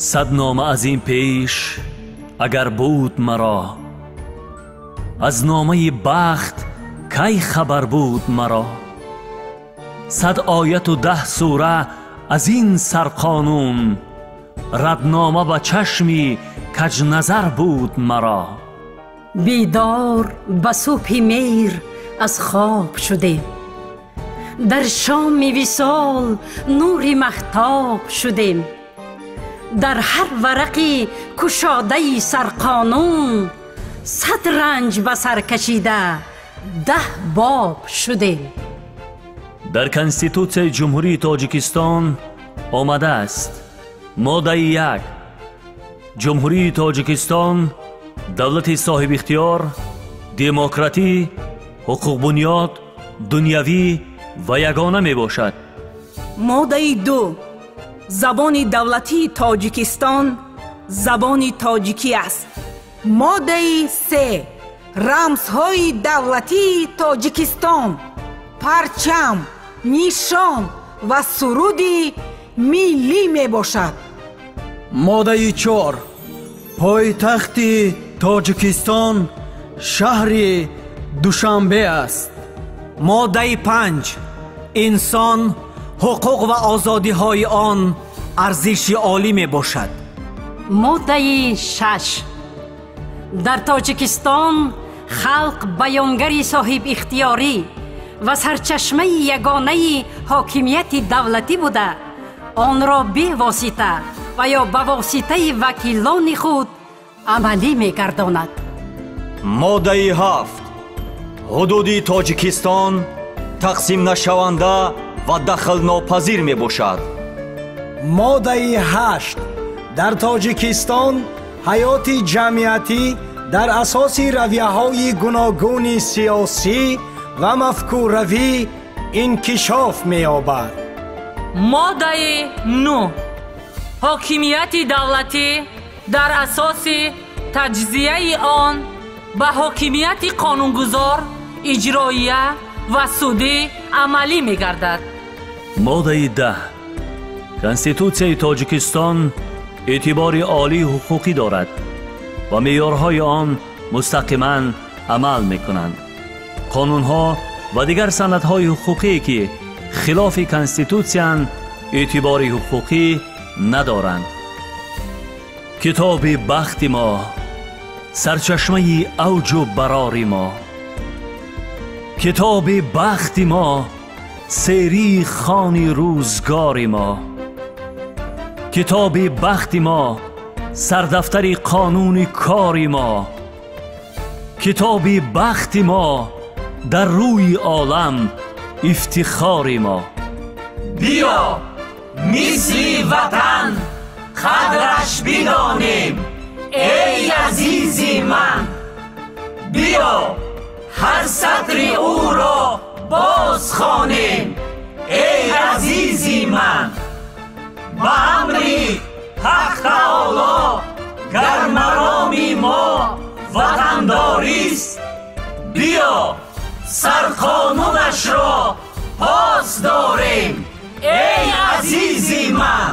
Сад нома аз ин пеш агар буд маро, аз номаи бахт кай хабар буд маро? Сад ояту 10 сура аз ин сарқонун, раднома ба чашми каҷназар буд маро. Бедор ба субҳи меҳр аз хоб шудем, дар шоми висол нури маҳтоб шудем. Дар ҳар варақи кушодаи сарқонун, сад ранҷ ба сар кашида 10 боб шудем. Дар Конститутсияи Ҷумҳурии Тоҷикистон омадааст: моддаи 1, Ҷумҳурии Тоҷикистон давлати соҳибихтиёр, демократӣ, ҳуқуқбунёд, дунявӣ ва ягона мебошад. Моддаи 2, забони давлатии Тоҷикистон забони тоҷикӣ аст. Моддаи 3, рамзҳои давлатии Тоҷикистон парчам, нишон ва суруди миллӣ мебошад. Моддаи 4, пойтахти Тоҷикистон шаҳри Душанбе аст. Моддаи 5, инсон, ҳуқуқ ва озодиҳои он арзиши олӣ мебошад. Моддаи 6, дар Тоҷикистон халқ баёнгари соҳибихтиёрӣ ва сарчашмаи ягонаи ҳокимияти давлатӣ буда, онро бевосита ва ё ба воситаи вакилони худ амалӣ мегардонад. Моддаи 7, ҳудуди Тоҷикистон тақсимнашаванда ва дахлнопазир мебошад. Моддаи 8, дар Тоҷикистон ҳаёти ҷамъиятӣ дар асоси равияҳои гуногуни сиёсӣ ва мафкуравӣ инкишоф меёбад. Моддаи 9, ҳокимияти давлатӣ дар асоси таҷзияи он ба ҳокимияти қонунгузор, иҷроия ва судӣ амалӣ мегардад. Моддаи 10, Конститутсияи Тоҷикистон эътибори олии ҳуқуқӣ дорад ва меъёрҳои он мустақиман амал мекунанд. Қонунҳо ва дигар санадҳои ҳуқуқие ки хилофи конститутсиянд эътибори ҳуқуқӣ надоранд. Китоби бахти мо, сарчашмаи авҷу барори мо. Китоби бахти мо, серии хони рӯзгори мо. Китоби бахти мо, сардафтари қонуни кори мо. Китоби бахти мо, дар рӯи олам ифтихори мо. Биё мисли ватан қадраш бидонем, эй азизи ман. Биё ҳар сатри ӯро боз хонем, эй азизи ман. Ба амри ҳақ таоло гар мароми мо ватандорист, биё сарқонунашро пос дорем, эй азизи ман.